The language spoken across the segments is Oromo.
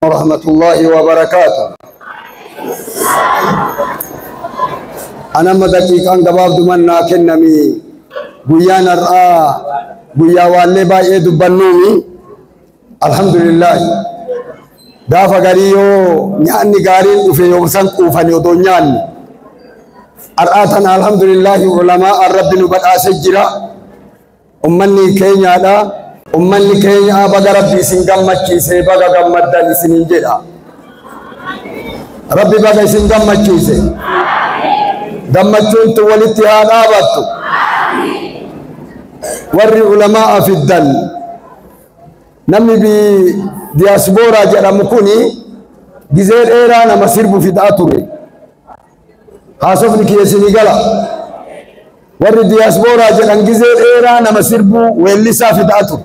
ورحمة الله وبركاته. أنا مدقيقان gabaab dumannaa kennami guyyaan har'aa guyyaa waallee baay'ee dubbannuumi. Alhamdulillah, gaafa garii yoo nyaanni gaariin dhufe yoo san quufani odoo nyaanni har'aa tana alhamdulillahi ulamaa rabbi nu badhaase jira. Ummanni keenyaadha. Ummanni keenya baga rabbi isin gammachiise, baga gammaddan isinin jedha. Rabbi baga isin gammachiise. Gammachuun tun walitti haa dhaabattu. Warri ulamaa fiddan, namni bi diyaasbooraa jedhamu kuni gizee dheeraa nama sirbu fidaa ture. Haasofni kiyya isinii gala. Warri diyaasbooraa jedhan gizee dheeraa nama sirbu weellisaa fidaa ture.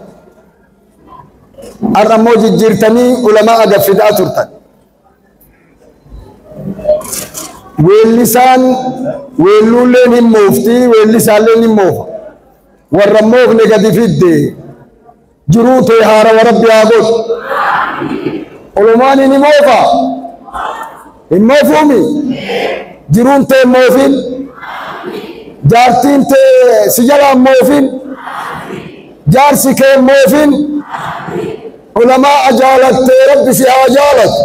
Har'a immoo jijjiirtanii ulamaa gad fidaa turtan. Weellisaan weelluulleen hin moofti, weellisaalleen hin moofa. Warra moofne gadi fidde jiruu tee haarawa rabbi haa godhu. Olumaan ni moofa. Hin moofuumi. Jiruun tee hin moofin. Jaartiin tee si jalaa hin moofin. Jaarsi kee hin moofin. Ulamaa jaalattee rabbi si haa jaalatu.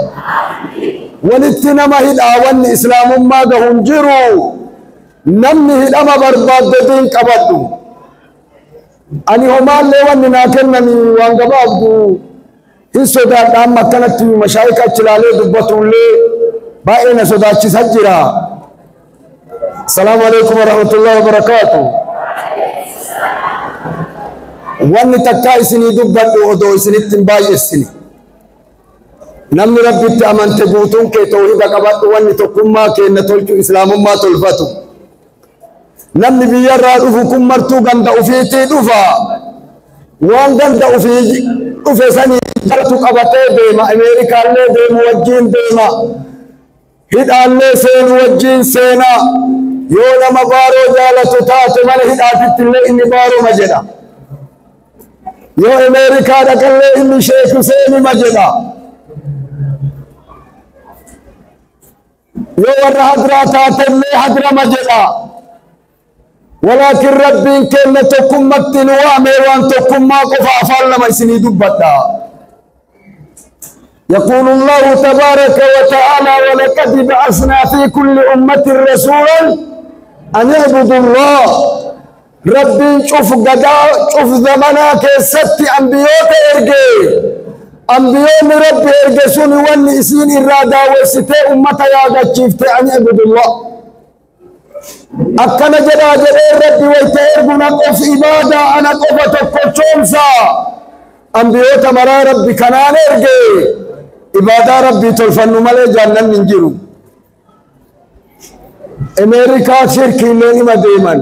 Walitti nama hidhaa wanni islaamummaa gahu hin jiru. Namni hidhama barbaadde diin qabadhu. Ani homaallee wanni naa kennanii waan gabaabdu hin sodaadha. Amma akkanatti mashaayika achi ilaalee dubbatullee baay'ee na sodaachisa jira. Asalaamu alaikum warahmatullahi wabarakaatu. Wanni takkaa isinii dubbadhu odoo isinitti hin baay'essine. Namni rabbitti amante guutuun kee tawhida qabadhu. Wanni tokkummaa keenna tolchu islaamummaa tolfatu. Namni biyyarraa dhufu kun martuu ganda ufiitii dhufa. Waan ganda ufii dhufe sanii jalatu qabatee deema. Ameerikaallee deemu wajjiin deema. Hidhaallee seenu wajjiin seena. Yoo nama baaroo jaalatu taate mana hidhaatitti illee inni baaroma jedha. Yoo Ameerikaa dhaqallee inni Sheek Huseenima jedha. Yoo warra hadraa taatellee hadrama jedha. Walaakin rabbiin kenna tokkummatti nu waamee waan tokkummaa qofa afaan lama isinii dubbadha. يقول الله تبارك وتعالى: ولقد بعثنا في كل أمة رسولا أن اعبدوا الله. ربي شوف قدا شوف زمنا كست أنبيوت إرجي أنبيون ربي إرجسوني واني إسين إرادا وستي أمة يا قد أن اعبدوا الله. أكنا جدا جدا ربي ويتأرجو نقف إبادة أنا قف تكوتشومسا أنبيوت مرا ربي كنان إرجي إبادة ربي تلفنو مالي جنن ننجرو. أمريكا شركي اللي إما ديما،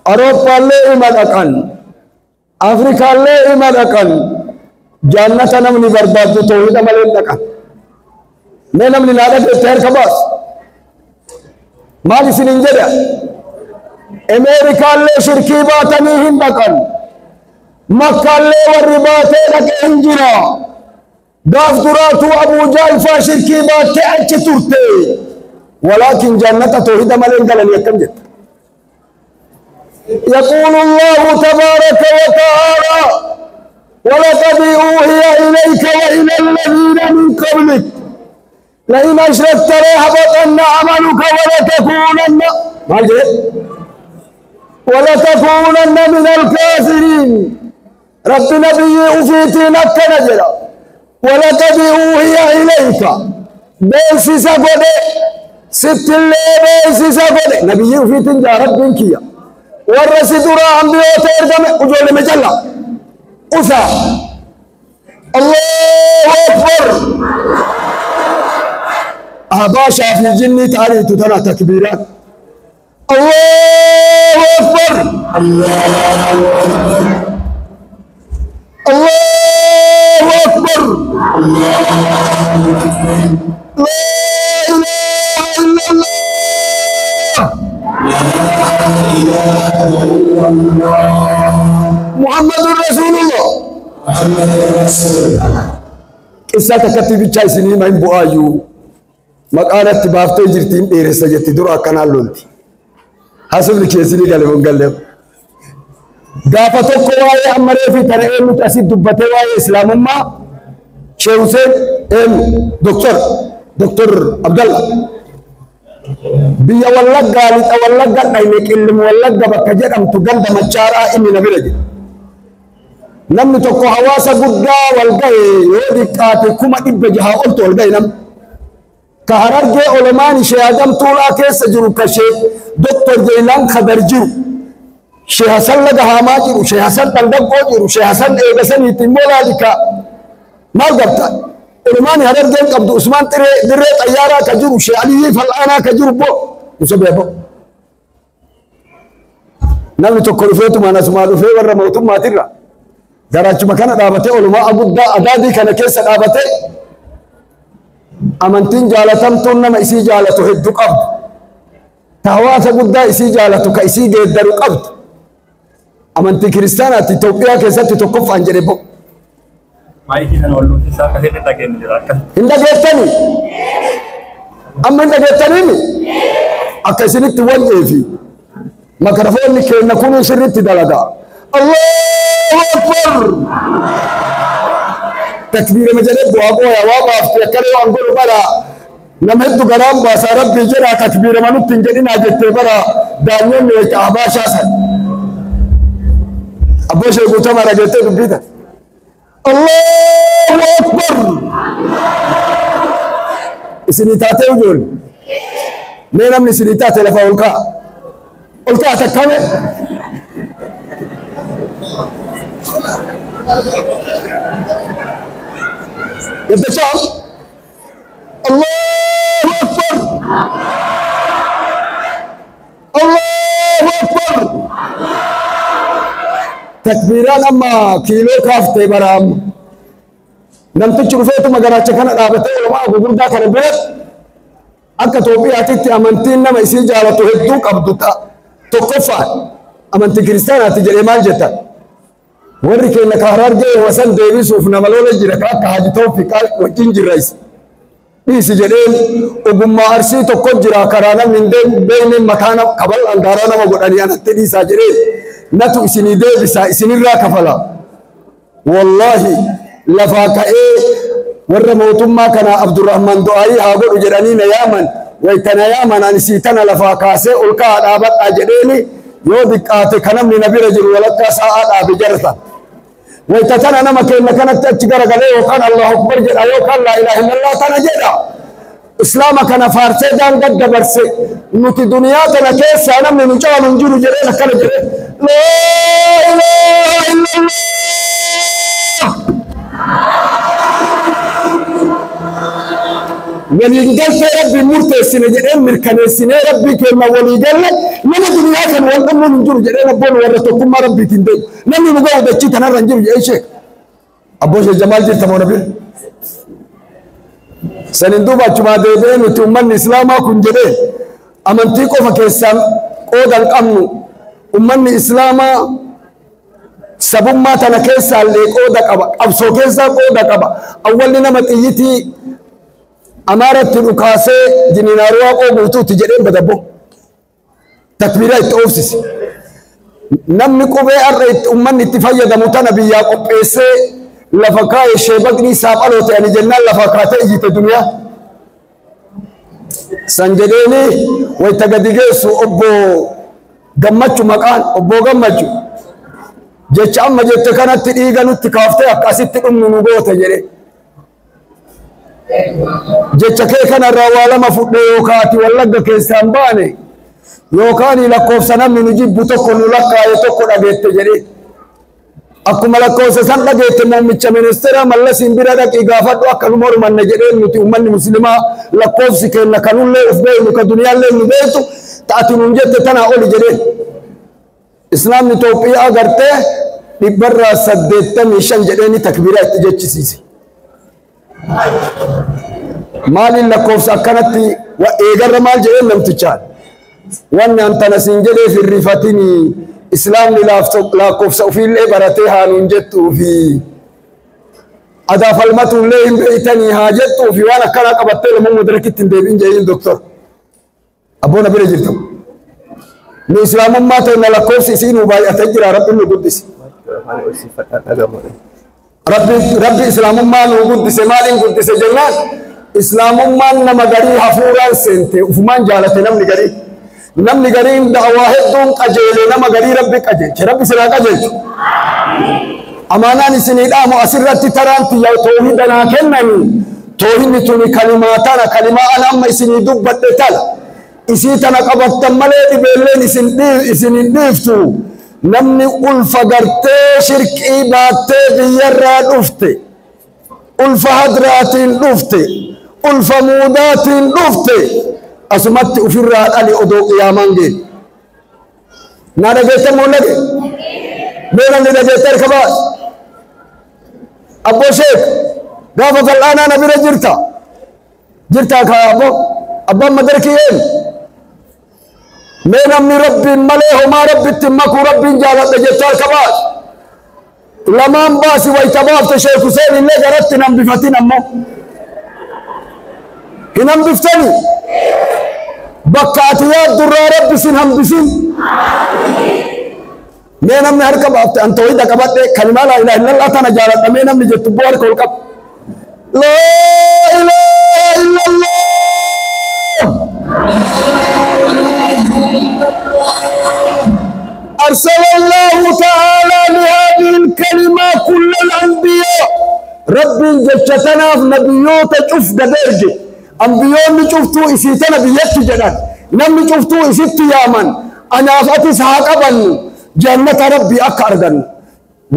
أوروبا اللي إما دقن، أفريقيا اللي إما دقن، جنة نمني برباد توحيد مالي دقن. ما نمني نادى تهر كباس maal isinin jedha. Ameerikaallee shirkii baatanii hin dhaqan. Makkaallee warri baatee dhaqe hin jira. Gaaf duraatuu Abuu Jahl faa shirkii baattee achi turte. Walaakin jannata tawhida malee hin galanii akkam jetta. يقول الله تبارك وتعالى: ولقد أوحي إليك وإلى الذين من قبلك لئن أشركت ليحبطن عملك ولتكونن ولتكونن من الكافرين. رب نبي أفيتي نك نجرا. ولقد أوحي إليك بيسس قد ست اللي بيسس قد نبي أفيتي جا رب كيا ورسي درا أنبياء ترجم وجول مجلة أسا. الله أكبر. أباشا في الجن تعالي تتنا تكبيرات. الله أكبر. الله أكبر. لا إله إلا الله. محمد رسول الله. محمد رسول الله. Qissaa takkatti bichaa isinii hima hin bu'aayyuu. Maqaanatti baaftee jirti hin dheeressa jetti dura akkanaan lolti. Hasubni keessinii gale hin galle. Gaafa tokko waa'ee ammaree fi tana eenyutu asitti dubbatee waa'ee islaamummaa Sheekh Hussein eenyu Doktor Abdalla. Biyya Wallaggaa lixa Wallagga dhayne qillim Wallagga bakka jedhamtu ganda Machaaraa inni na bira jira. Namni tokko hawaasa guddaa wal gahe yoo xiqqaate 600,000 oltu wal gahe namni. Ka Harargee olomaan ishee Adam Tuulaa keessa jiru ka ishee Doktor Jeelaan Kadar jiru. Shee Hasan Laga Haamaa jiru, Shee Hasan Dhandaggoo jiru, Shee Hasan Eegasaniitti immoo laalika maal garta? Olomaan Harargeen qabdu Usmaan Dirree Xayyaaraa ka jiru, Shee Aliyyii Fal'aanaa ka jiru bo Musa beebo. Namni tokko dhufeetumaan asumaa dhufee warra mootummaatirra garaachuma kana dhaabatee olumaa guddaa adaadii kana keessa dhaabatee amantiin jaalatamtuun nama isii jaalatu hedduu qabdu. Ta hawaasa guddaa isii jaalatu ka isii geeddaru qabdu. Amantii kiristaanaatti Itoophiyaa keessatti tokkoffaan jedhe bo. Maayikii sana ol isaa akkasitti dhageenye jira akkasitti. Hin dhageettanii? Amma hin dhageettaniimi? Akka isinitti wal'eefi makarafoonni keenya kunuu sirriitti dalagaa. Allahu Akbar! Takbiirama jedhee bu'aa booya waa baafte akkana waan godhu bara nama hedduu garaan baasaa rabbii jedhaa takbiirama nutti hin jedhinaa jettee bara daanyoonni wayita abaashaa san. Abboo ishee guutamaa dhageettee dubbiita. Allahu Akbar! Isinii taatee ijoollee. Mee namni isinii taate lafa ol ka'a. Ol ka'a takkame. Gaddachaa. Allahu Akbar! Allahu Akbar! Takbiiraan amma kiiloo kaaftee bara amma. Namtichi dhufeetuma garaacha kana dhaabatee ulamaa gurguddaa kana biratti akka Itoophiyaatitti amantiin nama isii jaalatu hedduu qabdu tokkoffaan amantii kiristaanaatti jedhee maal jetta? Warri keenya ka Harargee wasan deebisuuf nama lola jira ka akka Haji Tawfiq wajjin jirra isa. Dhiisi jedheen ogummaa Arsii tokko jira karaa namni hin beekne mataa kabal'aan daaraa nama godhanii anatti dhiisaa jedheen natu isinii deebisaa isinirraa kafala. Wallaahi lafaa ka'ee warra mootummaa kanaa Abdurrahman du'aayii haa godhu jedhanii na yaaman wayita na yaaman ani sii tana lafaa kaasee ol ka'aa dhaabadhaa jedheeni yoo diqqaate ka namni na bira jiru walakkaa sa'aa dhaabe jarta. Wayita tana nama keenya kanatti achi garagalee yookaan Allahu Akbar jedha yookaan laa ilaaha illallah tana jedha. Islaama kana faarsee daangaa dabarse nuti duniyaa tana keessaa namni nu caalu hin jiru jedheen akkana jedhee laa ilaaha illallah. Waliin galtee rabbiin murteessine jedheen mirkaneessinee rabbii keenya walii galle nama duniyaa kana wal dhabnuun hin jiru jedheen abboon warra tokkummaa rabbiitiin deemu namni nu ga'u dachii tanarra hin jiru jedhee sheek. Abboo Sheek Jamaal jirta moo nabi? Saniin duuba achumaa deebi'ee nuti uummanni islaamaa kun jedhee amantii qofa keessaan qooda hin qabnu uummanni islaamaa sabummaa tana keessaallee qooda qaba qabsoo keessaa qooda qaba awwalli nama xiyyitii Amaaratti dhukaasee jininaaruwaa qoo guutuutti jedheen badabbo. Takbiiraa itti oofsise. Namni qubee har'a uummanni itti fayyadamu tana biyyaa qopheessee lafa kaa'e sheebaqni saaphaloo ta'anii jennaan lafa kaatee iyyite duniyaa. San jedheeni wayita gadi geessu obbo Gammachu maqaan obbo Gammachu jecha amma jette kanatti dhiiga nutti kaaftee akkasitti dhumnu nu goote jedhe. Jecha kee kanarraa waa lama fudhe yookaan ati Wallagga keessaan baane yookaan lakkoofsa namni nu jibbu tokko nu lakkaa'e tokko dhageette jedhee. Akkuma lakkoofsa san dhageette muummicha ministeera Mallasiin bira dhaqii gaafadhu akka nu mormanne jedheen nuti uummanni musliimaa lakkoofsi keenya kanullee of beeknu ka duniyaallee nu beektu ta'ati nuun jette tanaa oli jedheen. Islaamni Itoophiyaa agartee 85% jedheeni takbiiraa itti jechisiise. Maaliin lakkoofsa akkanatti eegarra maal jedheen namtichaan? Wanni an tana siin jedheef hin rifatinii islaamni lakkoofsa ofiillee baratee haa nuun jettuufi. Adaa falmatullee hin beeytanii haa jettuu fi waan akkanaa qabattee lamuu madarakitti hin deebiin jeeyin doktor. Abboon bira jirtu. Nu islaamummaa ta'e na lakkoofsi isii nu baay'atee jira rabbi nu guddise. Rabbi islaamummaa nu guddise maaliin guddise jennaan islaamummaan nama garii hafuuraan seente ufumaan jaalate namni garii. Namni gariin da'awaa hedduun qajeele nama garii rabbi qajeelche rabbi silaa qajeelchu. Amaanaan isinii dhaamu asirratti taraan tiyya toohida naa kennanii toohidni tuni kalimaa tana kalimaa an amma isinii dubbadhe tana isii tana qabattan malee dhibeelleen isin hin dhiiftu. Namni ulfa gartee shirqii baattee biyyarraa dhufte ulfa hadraatiin dhufte ulfa muudaatiin dhufte asumatti ofirraa dhali odoo qiyaamaan geenne. Naa dhageettan moo dhage? Mee namni dhageette harka baas. Abboo Sheek gaafa fal'aanaa na bira jirta. Jirtaa kaa abboo abbaan madarkii een. Mee namni rabbiin malee homaa rabbitti makuu rabbiin jaaladha jettu harka baas. Lamaan baasi wayita baafte Sheek Huseen illee garatti hin hambifatin ammoo. Hin hambiftani. Bakka ati yaaddurraa rabbi sin hambisin. Mee namni harka baafte an toohida qabadhe kalimaa laa ilaaha illallah tana jaaladha mee namni jettu boo harka ol qab. Laa ilaaha illallah. أرسل الله تعالى لهذه الكلمة كل الأنبياء. رب جتنا في نبيوت شوف قدرجي أنبياء شفتوا إسيتنا بيت جنان نمي شفتوا إسيت يامن أنا أفتي سحاق أبن جنة ربي أكاردن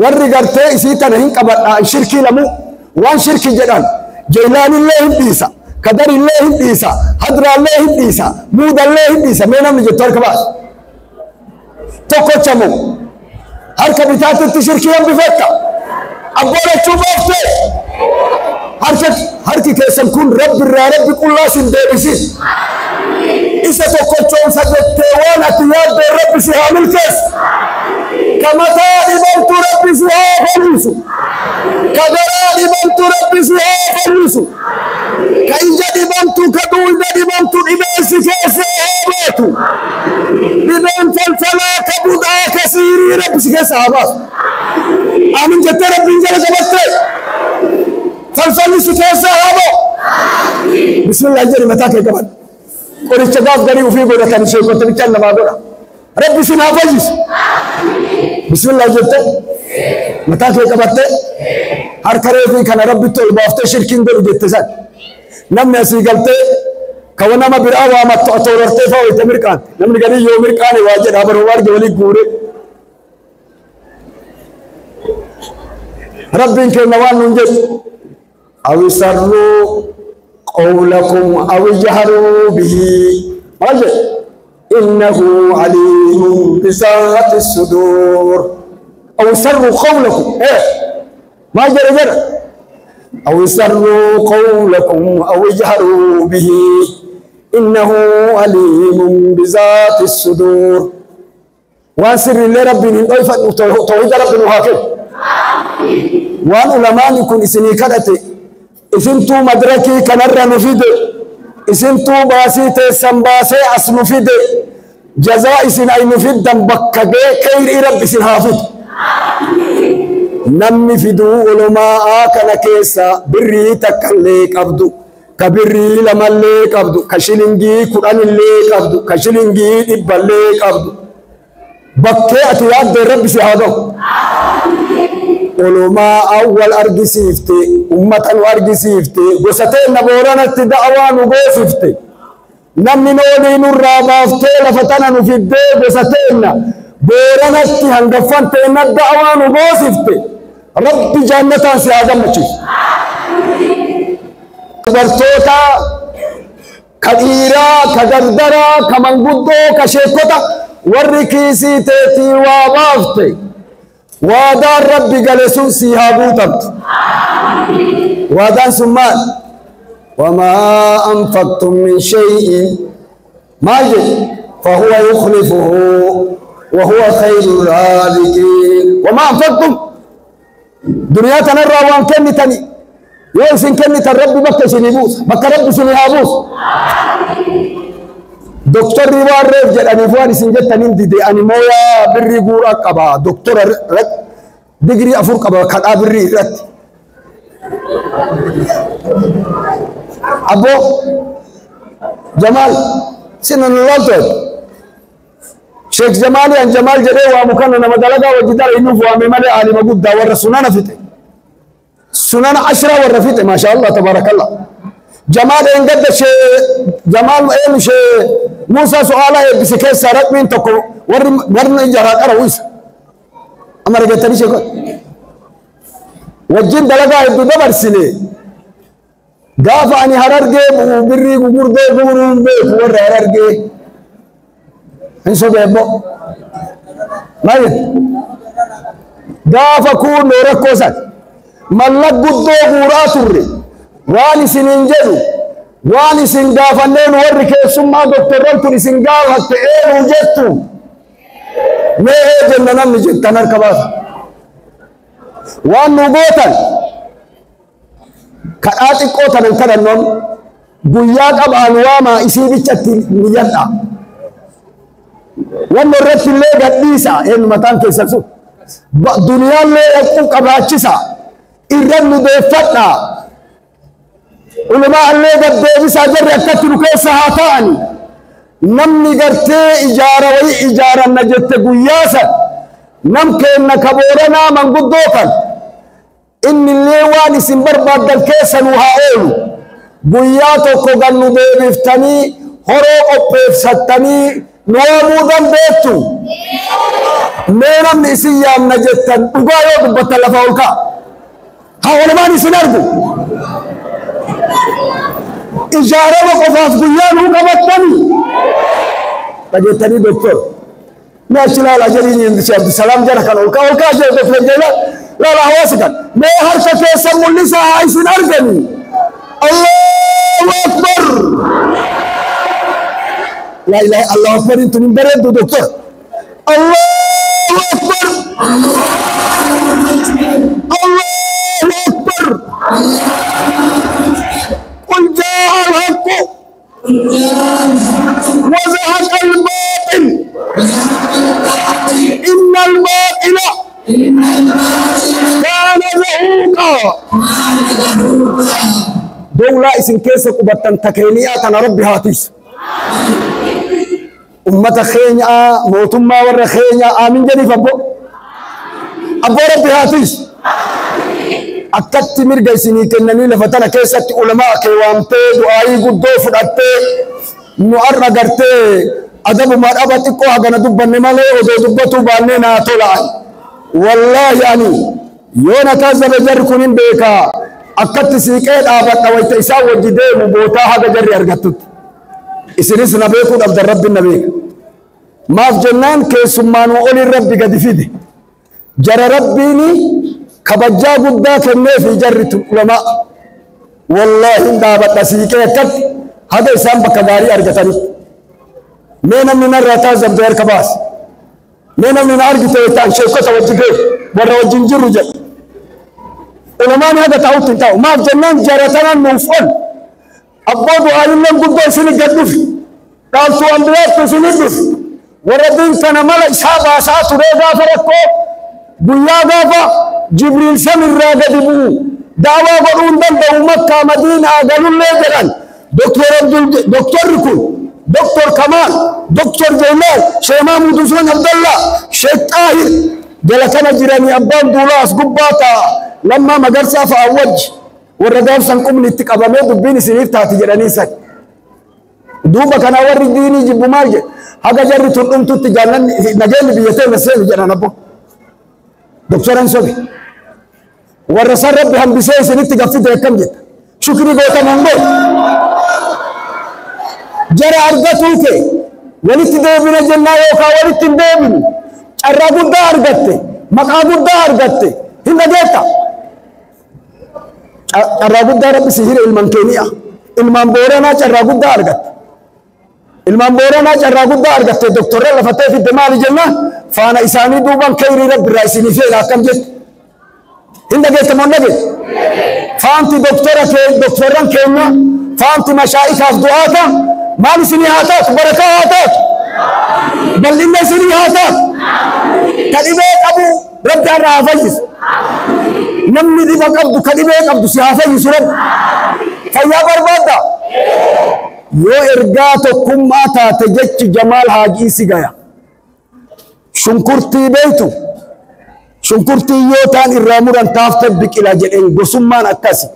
ورّي قرتي إسيتنا هنك أبن شركي لمو وان شركي جنان جيلان الله إنسا قدر الله إنسا حضر الله إنسا مود الله إنسا مين أمي جتار كباس tokkochamu harka bitaatitti shirkii hambifatta abboolachuu baafte harki keessan kun rabbi irraa rabbi qullaa sin deebisin isa tokkochoomsa jettee waan ati yaaddeen rabbi si haa milkeessu ka mataa dhibamtu rabbi si haa fayyisu ka garaa dhibamtu rabbi si haa fayyisu ka ija dhibamtu ka duulda dhibamtu dhibeen si keessaa haa baatu dhibeen falfalaa ka budaa ka siirii rabbi si keessaa haa baasu aamin jettee rabbiin jala qabatte falfalli si keessaa haa ba'u bismillah jedhi mataa kee qabadhu qoricha gaaf garii ufii godhatan sheekota bichaan namaa godha rabbi sin haa fayyisu bismillah jette mataa kee qabatte harka reefii kana rabbitti ol baaftee shirkiin godhu jette san namni asii galtee kawa nama biraa waamattu atoorartee fa'aa wayita mirqaan namni garii yoo mirqaane waa jedha baroo arge walii guure rabbiin kenna waan nuun jedhu aw isarruu qawlakum aw ijharuu bihi maal jedhu إنه عليم بذات الصدور. أو سروا قولكم إيه ما جرى جرى أو سروا قولكم أو اجهروا به إنه عليم بذات الصدور. وان سر اللي ربي نضيف توحيد ربي وهكذا وان علماء يكون إسني كدتي إسنتو مدركي كنر نفيد إسنتو باسي تسن باسي أس نفيد جزاء إسن أي نفيد دم بكا خير رب إسن حافظ. نمي فدو علماء كان كيسا بري تكلي قبدو كبري لملي قبدو كشلنجي قرآن اللي قبدو كشلنجي إبلي قبدو بكي أتياد رب سيادو علماء أول أرض سيفتي أمة أرض سيفتي وستين نبورانا الدعوة نغوسفتي نمي نولي نرابافتي لفتنا نفيدي وستين بورانا هنغفنتين الدعوة نغوسفتي رب جنة سيادة مچي dubartoota ka dhiiraa ka dardaraa ka manguddoo ka sheekota warri kiisii teetii waa baafte waadaan rabbi gale sun sii haa guutamtu. Waadaan sun maal? Wamaa anfaqtum min shay'in maal jedhe fahuwa yukhlifuhu wa huwa khayru raziqiin. Wamaa anfaqtum duniyaa tanarraa waan kennitani Yoo isin kennitan Rabbi bakka isinii buusa. Bakka Rabbi isinii haa buusu. Doktorri waan reef jedhaniif waan isin jettaniin dide. Ani mooyaa birrii guuraa qaba. Doktora digirii 4 qaba kadhaa birrii irratti. Abbo Jamaal sinan laaltu. Sheekh Jamaali an Jamaal jedhee waamu kana nama dalagaa wajji dara innuuf waame malee aalima guddaa warra sunana fixe. Sunana 10 warra fixe, maasha Allah tabaarakallah. Jamaal eengadda shee Jamaal eenyu shee Muusaa su'aalaa eebbise keessaa rabbiin tokko warri warri jaraa qara'u isa. Amma dhageettanii sheekot. Wajjin dalagaa hedduu dabarsine. Gaafa ani Harargee bu'u birrii gugurdoo guuruu hin beeku warra Harargee. Hin sobeebbo. Maal jettu? Gaafa kuunoo rakkoo san mallaq guddoo guuraa turre waan isiniin jedhu waan isin gaafanneen warri keessummaa doktorran tun isin gaafatte eenyu jettu mee ee jenna namni jettan harka baasa. Waan nu gootan kadhaa xiqqoo tanan kadhannoon guyyaa qabaan waamaa isii bichatti niyyadha. Wanni irratti illee gadhiisa eenyu mataan keessan sun. Duniyaallee dhaquu qabaachisa. Irra nu deeffadha. Ulamaa illee gaddeebisaa jarri akkatti nu keessa haa ta'ani. Namni gartee ijaara wayii ijaaranna jette guyyaa san nam keenna ka Booranaa manguddoo kan inni illee waan isin barbaaddan keessa nu haa oolu. Guyyaa tokko gan nu deebiftanii horoo qopheefsattanii nu waamuu dandeettu. Mee namni isin yaamna jettan dhugaa yoo dubbattan lafa ol ka'a. Haa ulamaan isin argu. Ijaarama qofaaf guyyaa nuu qabattanii. Dhageettanii doktor. Mee achi ilaalaa jedhiin Abdusalaam jara kan ol ka'a ol ka'a jedhe doktor Jeelaan. Laala hawaasa kan. Mee harka keessan mul'isaa haa isin arganii. Allahu Akbar. La ilaha Allahu Akbar tun hin bareeddu doktor. Allahu Akbar. Allahu Akbar. قل جاء الحق وزهق الباطل إن الباطل كان زهوقا. دولة اسم كيس قبطن تكينيات أنا ربي هاتيس أمة خينيا موتما ور خينيا آمين جدي فبو أبو ربي هاتيس. Akkatti mirga isinii kennanii lafa tana keessatti ulamaa kee waamtee du'aayii guddoo fudhattee nu har'a gartee adabumaa dhaba xiqqoo hagana dubbanne malee odoo dubbatuu baannee naa tolaan. Wallaahi ani yoo na taazzabe jarri kun hin beekaa akkatti siiqee dhaabadha wayta isaan wajji deemu bootaa haga jarri argattutti. Isinis na beekuu dhabdan Rabbi na beeka. Maaf jennaan keessummaanuu oliin Rabbi gadi fide. Jara Rabbiini kabajaa guddaa kenneefi jarri ulamaa. Wallaahi hin dhaabadha siiqee akkatti haga isaan bakka gaarii argatanitti. Mee namni narraa taazabde harka baase. Mee namni na argite ta'an sheekota wajji deemu warra wajjin jirru jedhu. Ulamaan haga ta'utti hin ta'u. Maaf jennaan jara tanaan nuuf ol. Abboo du'aayilleen guddoo isin gad dhufi. Dhaaltuu ambiyaattu isin dhufi. Warra diin kana mala isaa baasaa turee gaafa rakkoo guyyaa gaafa Jibriil samirraa gadi bu'u. Daawaa godhuu hin danda'u Makkaa Madiinaa galullee jedhan. Doktorri kun Doktor Kamaal, Doktor Jeylaan, Sheekh Mahmud Usman Abdallah, Sheekh Xaahir jala kana jiranii abbaan duulaa as gubbaa taa'a. Lammaa Magarsaa fa'a wajji warra gaafsan qubni itti qabamee dubbiin isiniif taati jedhanii san. Duuba kana warri diinii jibbu maal jedhe? Haga jarri tun dhumtutti jaallanni nageenyi biyya teenya seenu jedhan abbo. Doktoran sobe. Warra san Rabbi hambisee isinitti gaffite akkam jetta? Shukrii gootamu hin gootu. Jara argatuu kee walitti deebina jennaa yookaan walitti hin deebinu. Carraa guddaa argatte, maqaa guddaa argatte, hin dhageetta. Carraa guddaa Rabbi si hire ilmaan keeniyaa. Ilmaan Booranaa carraa guddaa argatte. Ilmaan Booranaa carraa guddaa argatte doktorra lafa ta'e fidde maali jennaan faana isaanii duubaan kayrii Rabbi irraa isinii feena akkam jettu. Hin dhageetta moo hin dhageettu? Faanti doktora kee doktorran keenya faanti mashaayikaaf du'aata maal isinii haa taatu barakaa haa taatu bal'inna isinii haa taatu ka dhibee qabu rabbi har'a haa fayyisu namni dhiba qabdu ka dhibee qabdu si haa fayyisu rabbi fayyaa barbaadda yoo ergaa tokkummaa taate jechi Jamaal Haajii si gaya shunkurtii beeytu shunkurtii yoo taan irraa muran taafte biqila jedheen gosummaan akkasi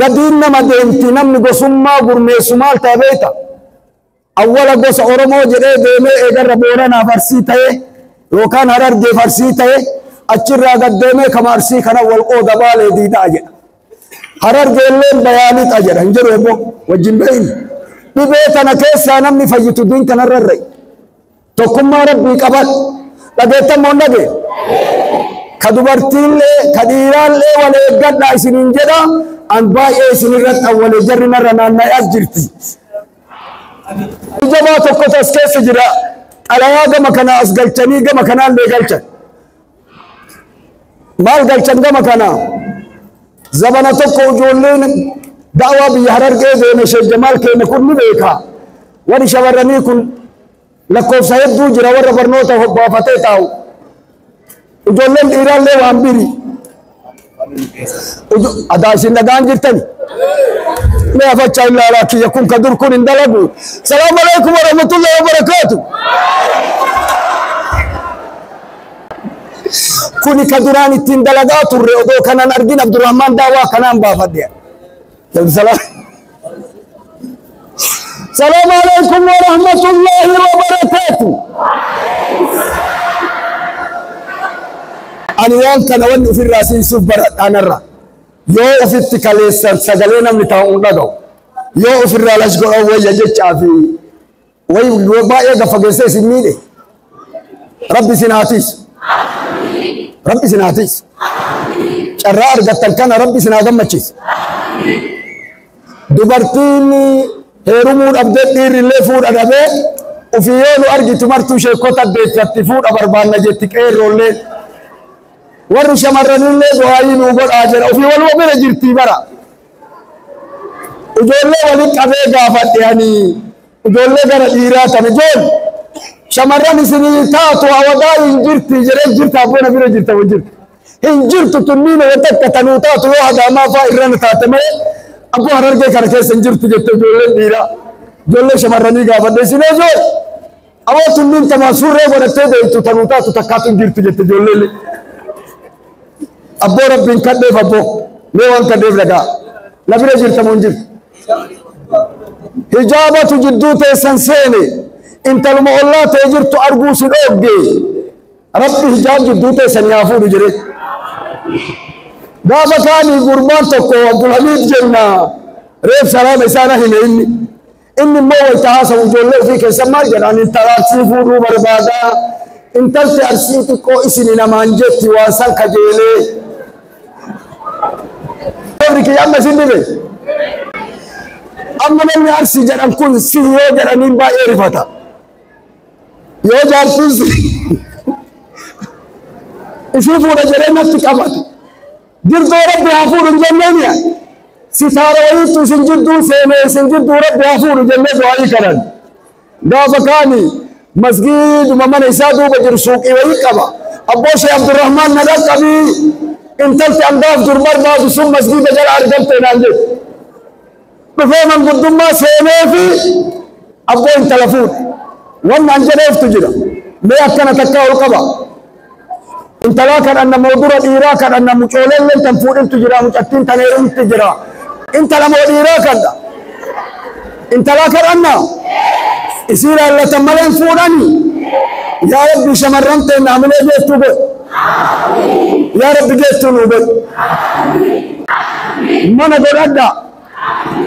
gadiin nama deemti namni gosummaa gurmeessu maal ta'a beeyta awwala gosa Oromoo jedhee deemee eegarra Booranaaf Arsii ta'e yookaan Harargeef Arsii ta'e achirraa gad deemee kama Arsii kana wal qooda Baalee diidaa jedha Harargeelleen bayaanixa jedha hin jedhu ebbo wajjin beeyni dhibee tana keessaa namni fayyitu diin kanarra irra'i tokkummaa rabbii qabadhu dhageettan moo hin dhagee ka dubartiillee ka dhiiraallee wal eeggadhaa isiniin jedha an baay'ee isinirratti awwalee jarri narra naanna'ee as jirti. Jabaa tokkotu as keessa jira xalayaa gama kana as galchanii gama kanaallee galchan. Maal galchan gama kana zabana tokko ijoolleen da'waa biyya Harargee deeme Sheekh Jamaal keenya kun ni beeka. Warri shamarranii kun lakkoofsa hedduu jira warra barnoota hobbaafatee taa'u. Ijoolleen dhiiraallee waan biri. Adaa isin dhagaan jirtani. Mee afachaa ilaalaa kiyya kun ka dur kun hin dalagu. Salaamu alaikum warahmatullahi wabarakaatu. Kuni ka duraan ittiin dalagaa turre odoo kanan argin Abdurrahmaan daawaa kanaan baafadhe. Salaamu alaikum warahmatullahi wabarakaatu. Ani waan kana wanni ofirraa siinsuuf baradhaanarra. Yoo ofitti kaleessan sagalee namni taa'u hin dhaga'u. Yoo ofirraa las godhan wayya jechaa fi wayi baay'ee gaffageessee isin miidhe. Rabbi isin haa tiisu. Rabbi isin haa tiisu. Carraa argattan kana Rabbi isin haa gammachiisu. Dubartiin heerumuu dhabdee dhiirri illee fuudha dhabee ofii yoo nu argitu martuu sheekota deessatti fuudha barbaanna jetti qeerroollee. Warri shamarranillee du'aayii nuu godhaa jedha ofii waluma bira jirtii bara. Ijoollee waliin qabee gaafadhe ani ijoollee gara dhiiraa tan ijool shamarran isinii taatu hawadaa hin jirti jedhee jirta abboona bira jirta hin jirtu. Hin jirtu tunniin waan takka tanuu taatu yoo hadaamaa fa'aa irrana taate malee abboo Harargee kana keessa hin jirtu jette ijoolleen dhiiraa. Ijoollee shamarranii gaafadhe isin ijool aboo tunniin tamaa surree godhattee deemtu tanuu taatu takkaatu hin jirtu jette ijoolleen. Abboo rabbiin kadheef abboo mee waan kadheef dhagaa na bira jirta moo hin jirtu. Hijaabatu jidduu teessan seene intaluma ollaa ta'e jirtu arguu si dhoogge rabbi hijaab jidduu teessan yaa fuudhu jedhe. Gaafa kaanii gurbaan tokko Abdulhamiid jenna reef salaama isaana hime inni. Inni immoo wayita haasawu ijoollee ofii keessa maal jedhaan intala Arsii fuudhuu barbaadaa intalti Arsii xiqqoo isini namaan jetti waan san kajeelee. Warri kiyya amma isin dhibe. Amma namni Arsii jedhan kun si yoo jedhaniin baay'ee rifata. Yoo jaartiin si isii fuudha jedhee natti qabate. Dirdoo rabbi haa fuudhu hin jenneeni. Sitaara wayiitu isin jidduu seenee isin jidduu rabbi haa fuudhu jennee du'aayii kadhan. Gaafa kaani masgiiduma mana isaa duuba jiru suuqii wayii qaba. Abboo Sheekh Abdurrahmaan na dhaqqabii intalti angaaf dur barbaadu sun masgiida jala argamte naan jedhe. Dhufee manguddummaa seenee fi abboo intala fuudhe. Wanni an jedheeftu jira. Mee akkana takkaa ol qaba. Intalaa kadhanna moo dura dhiiraa kadhanna mucooleelleen tan fuudhintu jira mucattiin tan heerumti jira. Intala moo dhiiraa kadha. Intalaa kadhanna. Isii laallatan malee hin fuudhani. Yaa Rabbi shamarran teenna hamilee geettuu godhi. Yaa Rabbi geettuu nuu godhi. Mana godhadha.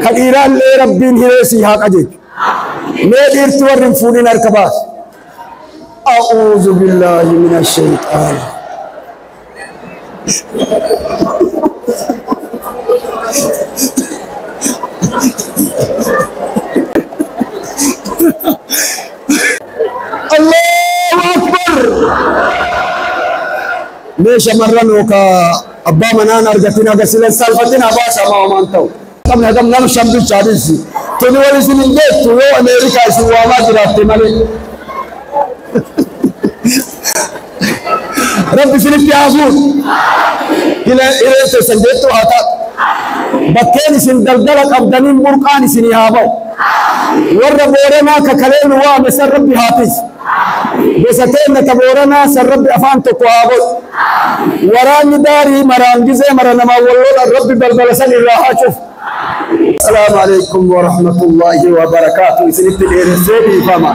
Ka dhiiraallee Rabbiin hiree sii haa qajeelchu. Mee dhiirti warri hin fuudhin harka baasi. A'uuzu billaahi mina shayxaan. Allahu Akbar. Mee shamarran yookaan Abbaa manaan argatin haga silan salfatin habaasa ma homaan ta'u. Qabni hagam nama shan bilchaadhisi. Tuni wal isin hin geettu yoo Ameerikaa isin waamaa jiraatte malee. Rabbi isinitti haa fuudhu. Hireen teessan jeettuu haa taatu. Bakkeen isin daldala qabdaniin burqaan isinii haa ba'u. Warra Booranaa kakalee nu waame san Rabbi haa tiisu. Gosa teenna ta Booranaa san Rabbi afaan tokko haa godhu. Waraanni daarii maraan gizee mara namaan wal lolan Rabbi balbala san irraa haa cufu. Assalaamu alaikum wa rahmatullahi wa barakaatu. Isinitti dheeressee dhiifama.